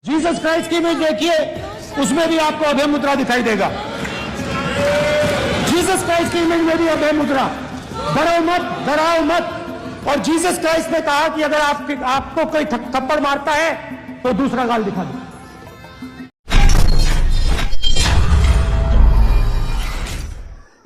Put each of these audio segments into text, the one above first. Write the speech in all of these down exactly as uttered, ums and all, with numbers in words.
Jesus Christ की इमेज देखिए, उसमें भी आपको अभय मुद्रा दिखाई देगा। जीसस क्राइस्ट की इमेज में भी अभय मुद्रा। डरो मत, डराओ मत। और जीसस क्राइस्ट ने कहा कि अगर आपके, आपको कोई थप-, थप्पड़ मारता है, तो दूसरा गाल दिखा दो।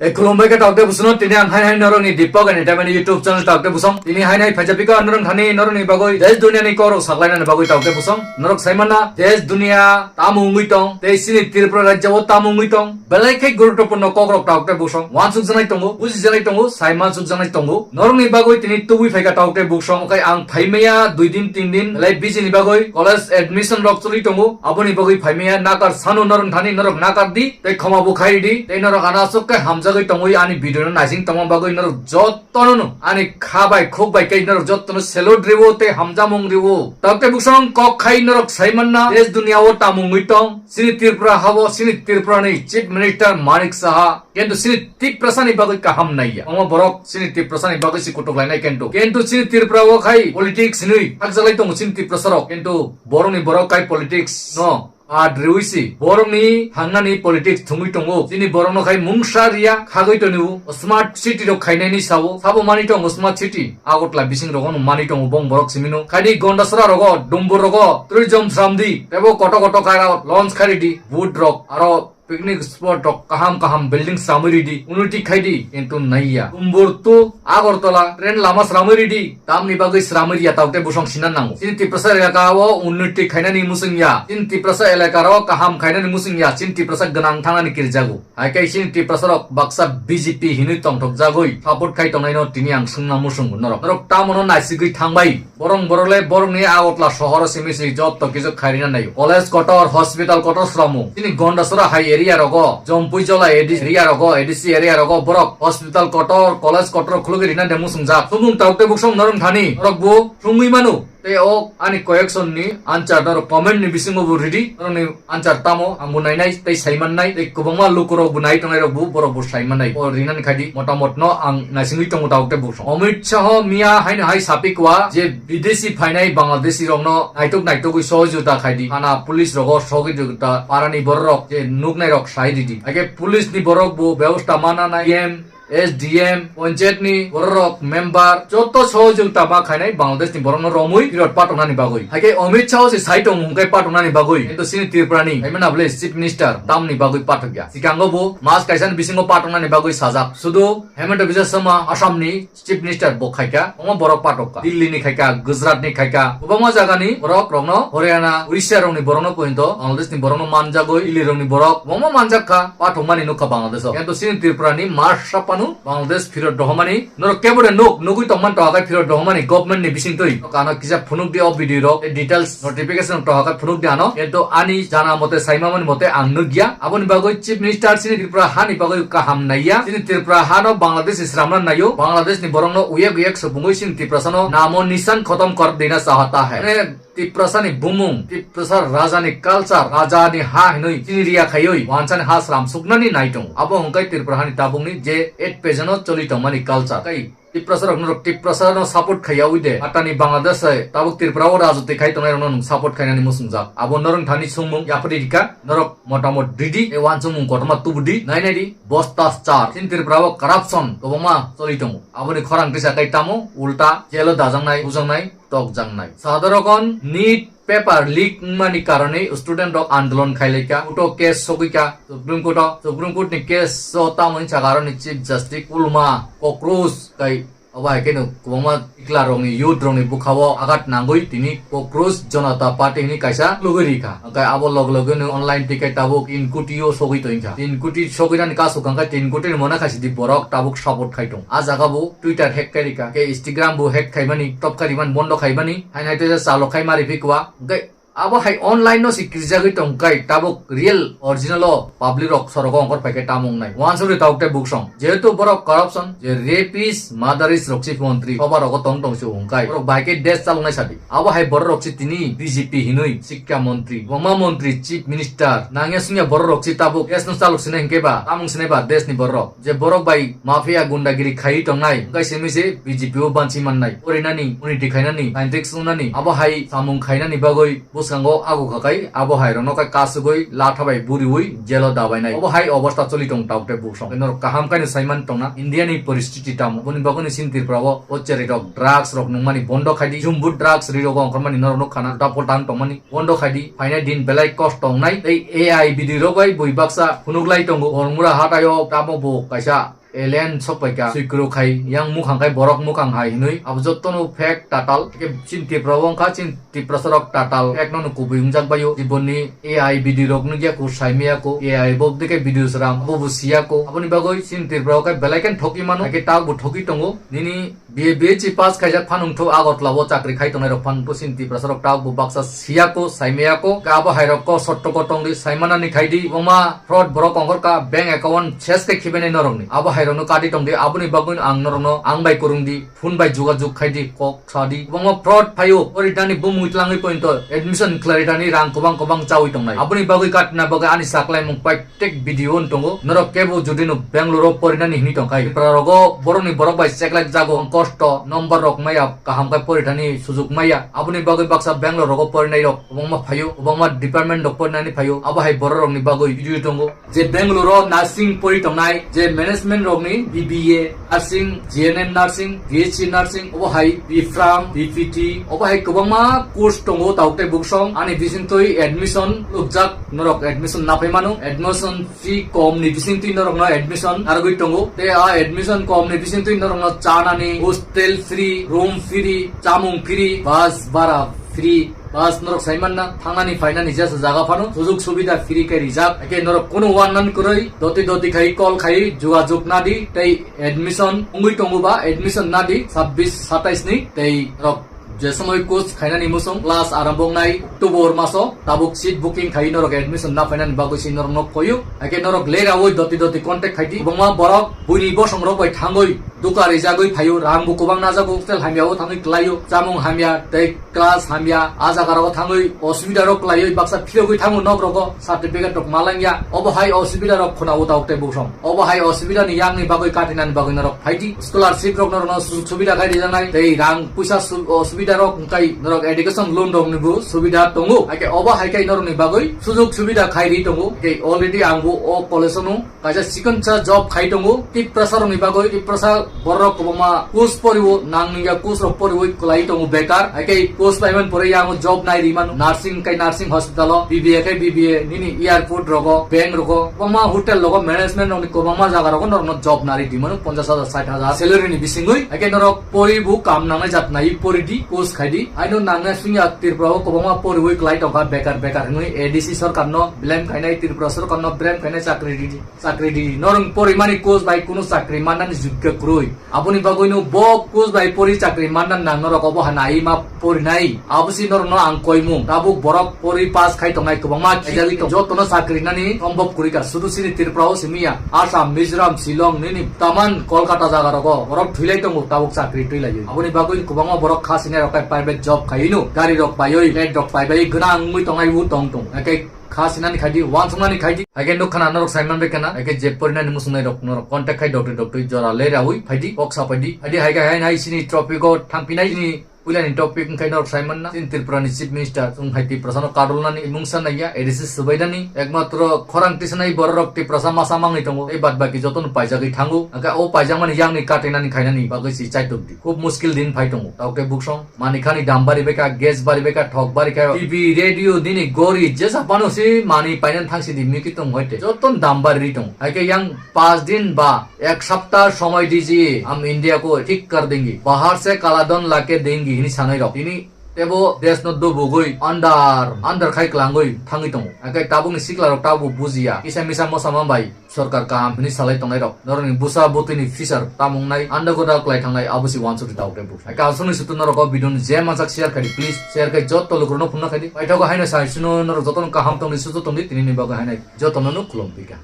E khulumbai khe taukte busono, tini ang hai hai norokni Deepak Entertainment YouTube channel taukte busong. Tini hai hai phaijapiko norok thani norokni bagwi desh duniani korok saklainani bagwi taukte busong. Norok saimanna desh dunia tamo wngwi tong, tei chini Tripura rajyo o tamo wngwi tong. Belai khe guruttopurno kokrok taukte busong. Wansuk janai tongo, buji janai tongo, saimansuk janai tongo. Norokni bagwi tini tubui phaikha taukte busong. Okai ang phaimaya dui din tin din belai busy ni bagwi college admission rok choli tongo. Aboni bagwi phaimaya nakar sano norok thani norok nakar di. Tei khoma bo khai ridi, tei norok ano aswk khe hamjagwi tongwi ani video no naising tongma bagwi norok jottono no ani kha bai khuk bai khe norok jottono salute riwo tei hamjamung riwo. Taukte busong kok khai norok saimanna desh dunia o tamo wngwi tong, chini Tripura hao, chini Tripura ni Chief Minister Manik Saha, kintu chini Tiprasa ni bagwi kaham naiya. Omo borok chini Tiprasa ni bagwi se kutuk lainai kintu. Kintu chini Tripura o khai politics hinwi hakjalai tongo chini Tiprasa rok, kintu borok ni borok khai politics no Adriwi si, borokni thangnani politics thwngwi tongo. Chini borokno khai mungsa riya, khagwi tongo. Smart city rok khainani sao, sabo mani tongo smart city. Agartala bising rogo no mani tongo bong borok simino. Khaidi Gondasara rogo, Dumbur rogo, tourism sramdi. Tebo koto koto kaira launch khairidi, boat rok, aro picnic spot rok kaham kaham building sramwi ridi. Unity khaidi, kintu naiya. Dumbur to Agartala train lama sramwi ridi. Tamni bagwi sramwi riya taukte busong sinan nango. Chini Tiprasa elaka o unnoti khainani musung ya. Chini Tiprasa elaka ro kaham khainani musung ya. Chini Tiprasa gwnang thangnani kirjago. Hai khe chini Tiprasa rok baksa B J P hinwi tongthok jagwi support khai tongnaino tini ang swngna musung norok. Norok tamono naisigwi thangbai. Borong borok le borokni Agartala sohoro simi si jotto kisu khairina nayo. College kotor, hospital kotor sramu. Chini Gondasora hai area rogo, Jompui Jola A D C area rogo, A D C area rogo borok hospital kotor, college kotor khulugwi rina de musung jak. Sumung taukte busong norok thani, norok bu sungwi manu. Tei o ani collection ni answer norok comment ni bisingo bo ridi. Norokni answer tamo ang bo nainai tei saimannai tei kwbangma lukurok bo nai tongnai rok bo borok bo saimannai. O rinani khaidi motamot no ang naisingwi tongo taukte busong. Amit Shah miya haino hai sapikwa je bidesi phainai Bangladeshi rokno naitok naitogwi sohojogita khaidi. Thana police rogo sohojogita parani bororok je nuknai rok sai ridi. Age police ni borok bo bebosta mananai. D M, S D M, panchayat ni bororok, member, joto sohojogita ma khainai Bangladesh ni borokno romwi phirot patongnani bagwi. Haikhe Amit Shah se sai tongo hwnkhe patongnani bagwi. Kintu chini Tripura ni, hai mano bole Chief Minister, tamni bagwi patokya. Sikango bo mas kaisa ni bisingo patongnani bagwi sajak. Sudu Himanta Biswa Sarma, Assam ni Chief Minister bo khaikha, omo borok patok kha. Delhi ni khaikha, Gujarat ni khaikha, kwbangma jaga ni borok rokno, Haryana, Orissa rok ni borok no pointo, Bangladesh ni borok no manjagoi, Delhi rok ni borok, kwbangma manjak kha, patok mani nukha Bangladesh o. Kintu chini Tripura ni mas sapano Bangladesh phirot dohomani, norok kebo de nuk, nugui tongman to hakai phirot dohomani government ni bising twi. Kano kisa phunuk di o video rok, details notification to hakai phunuk di ano. Kintu ani jana mote, saima mani mote ang nukya. Aboni bagwi Chief Minister chini Tripura hani bagwi kaham naiya. Chini Tripura hano Bangladesh ni sramna naio. Bangladesh ni borokno uyek uyek subungwi chini Tiprasano namo nisan khotom kor dina chahata hai. Mane Tiprasani bumung, Tiprasa rajani culture, rajani ha hinwi chini riya khaiwi wansani ha sram suknani nai tongo. Abo hwnkhe Tripura hani tabukni je eight pejano choli tongmani culture. Kai Tiprasa rok norok Tiprasa no support khaiya ui de. Atani Bangladesh hai tabuk Tripura o rajotwi khai tongnai rokno nwng support khainani muchungjak. Abo norok thani sungmung yapri rika. Norok motamot ridi, e wansukmung kotorma tubudi, nai nai di, bosta char. Chini Tripura o corruption kwbangma choli tongo. Aboni khorang tisa kai tamo, ulta, jail o dajaknai, bujaknai, tokjaknai. Sadharokon nit paper leak wngmani karone student rok andolon khailaikha, court o case sogwikha, Supreme Court o, Supreme Court ni case o tamoni saka aroni Chief Justice Kulma, Cockroach, kai obo hai kheno kwbangma tikla rokni youth rokni bwkhao agat nangwi tini Cockroach Janata Party hwnwi kaisa lugwi rikha. Hwnkhe abo log logwino online ticket tabuk tin koti o sogwi tongkha. Tin koti sogwinani kasu hwnkhe tin koti ni mona khaisidi borok tabuk support khai tong. A jaga bo Twitter hack kai rikha, khe Instagram bo hack khaimani, top khaimani, bondo khaimani, haino hai teisa chalo khai mari phikwa. Hwnkhe abo hai online no se kirijagwi tong kai, tabuk real original o public rok sorogo ongkhor phaikhe tamo wngnai. Wansukri tabuk tei buksong. Jehetu borok corruption, je rapist, murderist rok chief montri, soba rogo tong tong se wngkai. Borok bahai khe desh chaloknai sadi. Abo hai borok rok se tini B J P hinwi, sikka montri, boma montri, chief minister, nangya sungya borok rok se tabuk desh no chalok sinai hwnkhe ba, tamung sinai ba desh ni borok. Je borok bai mafia gundagiri khaiwi tongnai, hwnkhe simi se B J P o banchi mannai. Porinani, unity khainani, scientist wngnani, abo hai samung khainani bagwi bwsa Bwskango ago khakai abo hai rokno khe kasugwi latha bai buriwi jelo dabainai. Obo hai obosta choli tong tauk tei buksong. Norok kaham khaino saiman tongna India ni poristiti tamo. Boni bagwino chini Tripura o o cherwi rok drugs rok nungmani bondo khaidi. Jumbo drugs ri rogo ongkhormani norok nukha na dapol tang tongmani bondo khaidi. Phainai din belai kosto wngnai. Tei A I B D rok bai bui baksa phunuklai tongo. Ormura hatai o tamo bo kaisa alien sokpaikha, swikro khai yang mukhang khai borok mukhang hai hinwi abo jottono fake tatal. Khe chini Tripura o wngkha, chini Tiprasa rok tatal fake no kubui wngjak baio. Jiboni A I B D rok nukya ko, saimaya ko, A I bo dike video sram abo bo siya ko. Aboni bagwi chini Tripura o khe belai khe thokwi mano, hakhe tak bo thokwi tongo. Nini B A B H E pass khaijak phan wngthu Agartala o chakri khai tongnai rok phan bo chini Tiprasa rok tak bo baksa siya ko, saimaya ko. Khe abo hai rok ko sotto ko tongdi, saimanani khaidi. Kwbangma fraud borok ongkhor kha, bank account ses khe khibainai norokni. Abo hai rokno kati tongdi, aboni bagwino ang norokno ang bai kwrwngdi, phone bai jugajug khaidi, kok sadi. Kwbangma fraud phaio, poritani bumung twlangwi pointo admission khlaritani rang kwbang kwbang chawi tongnai. Aboni bagwi katina bagwi ani saklaimung paittek video on tongo. Norok kebo judino Bangalore o porinani hini tongkhai, Tripura rogo borokni borok bai cheklek jago, kosto, number rok maya, kaham khe porithani sujuk maya. Aboni bagwi baksa Bangalore rogo porinairok kwbangma phaio, kwbangma department rok porinani phaio. Abo hai bororokni bagwi video tongo. Je Bangalore o nursing pori tongnai, je management rokni B B A nursing, G N M nursing, B H C nursing, obo hai B Pharm, B P T, obo hai kwbangma course tongo, tauk tei buksong. Ani bisingtwi admission lukjak, norok admission naphai mano. Admission fee kom ni bisingtwi norokno admission narwgwi tongo. Tei a admission kom ni bisingtwi norokno chanani, hostel free, room free, chamung free, bus bara free. Bus norok saimanna, thangnani phainani jesa jaga phano sujuk subida free khe rijak. Hakhe norok kunu wannan kwrwi doti doti khai call khai jugajug nadi tei admission wngwi tongo ba admission nadi sabbish satais ni tei norok je somoi course khainani musung class arambo wngnai October maso tabuk seat booking khai norok admission na phainani bagwi se norokno koyu. Hakhe norok leraui doti doti contact khaidi. Kwbangma borok buini bosongrok bai thangwi duka rijagwi phaio, rang bo kwbang najago, hostel hamya o thangwi klaio, chamung hamya tei class hamya, a jaga rogo thangwi osubida rok kwlaiwi baksa phirogwi thango nok rogo, certificate rok malangya, obo hai osubida rok khuna o tauk tei buksong. Obo hai osubida ni yang ni bagwi katinani bagwi norok phaidi, scholarship rok norokno sujug subida khai rijaknai tei rang puisa su-, osubida rok wngkai norok education loan rok ni bo subida tongo. Hakhe obo hai khai norok ni bagwi sujug subida khai ri tongo. Hakhe already ang bo o college o no kaisa chikonsa job khai tongo. Tiprasa rokni bagwi, Tiprasa borok kwbangma course porio, nangya course rok poriwi kwlai tongo bekar. Hakhe course paimani pore yang job nai ri mano. Nursing kai nursing hospital o, B B A kai B B A, nini airport rogo, bank rogo, kwbangma hotel rogo, management rokni kwbangma jaga rogo norokno job nari di mano, ponchash hajar, sait hajar salary ni bisingwi. Hakhe norok pori bo kam nangnai jat nai pori di, course khai di. Aino nangnai sungya Tripura o kwbangma poriwi kwlai tongkha bekar bekar hinwi A D C sorkar no blame khainai, Tripura sorkar no blame khainai, chakri di di. Chakri di, norong porimani course bai kunu chakri mannani jukya kwrwi. Aboni bagwino bo course bai pori chakri manna nang norok obo hana ai ma porinai. Abo si norokno ang koimung. Tabuk borok pori pass khai tongnai kwbangma khijagwi tong. Jotono chakri nani sombhob kwrwi ka. Sudu sini Tripura o simi ya. Assam, Mizoram, Shillong, nini taman Kolkata jaga rogo borok thwilai tongo tabuk chakri twilaiwi. Aboni bagwi kwbangma borok kha sinai rok khai private job khaino. Gari rok paiwi, flat rok paibai gwnang wngwi tongnai u tong tong. Hakhe kha sinani khaidi, wansuknani khaidi. Hakhe nuk khana norok saiman bai khana, hakhe je porinani musungnai rok norok contact khai doctor doctor jora le rawi phaidi, kok sa phaidi. Phaidi hai khai hai nai sini topic o thangpinai sini puilani topic wngkhai norok saiman na. Sini Tripura ni Chief Minister wng hai Tiprasa no kadulnani mungsa naiya, A D C swbainani ekmatro khorang tisanai bororok Tiprasa masa mangwi tongo. Tei bad baki jotono paijagwi thango. Hakhe o paijakmani yakni katinani khainani bagwi si chaitok di. Khub muskil din phai tongo. Tauke buksong. Mani khani dam bari bai kha, gas bari bai kha, thok bari kha. T V, radio, nini gori, jesa phano se mani painani thang sidi miki tong hoite. Joto dam bari ri tong. Haikhe yang panch din ba ek sapta somoi dijiye, hum India ko thik kar denge. Bahar se kala dhon lake denge hini sanai rok. Tini tebo desh no dubugwi andar, andar khai klangwi thangwi tongo. Haikhe tabukni sikla rok tabuk bujiya. Kisa misa mosa ma bai. Sorkar kaham hwnwi salai tongnairok, norokni bwsa bwtwini future tamo wngnai, anda goda kwlai thangnai, abo se uansukdi tao tei bwkha. Hai kansukni sutu norok o video no je mansak share khaidi, please share khai jotto lukurokno phunukna khaidi. Paithago haino sai suno norok jotono kaham tongdi, sustu tongdi, tinini bagwi hainai jotono no khulum pika.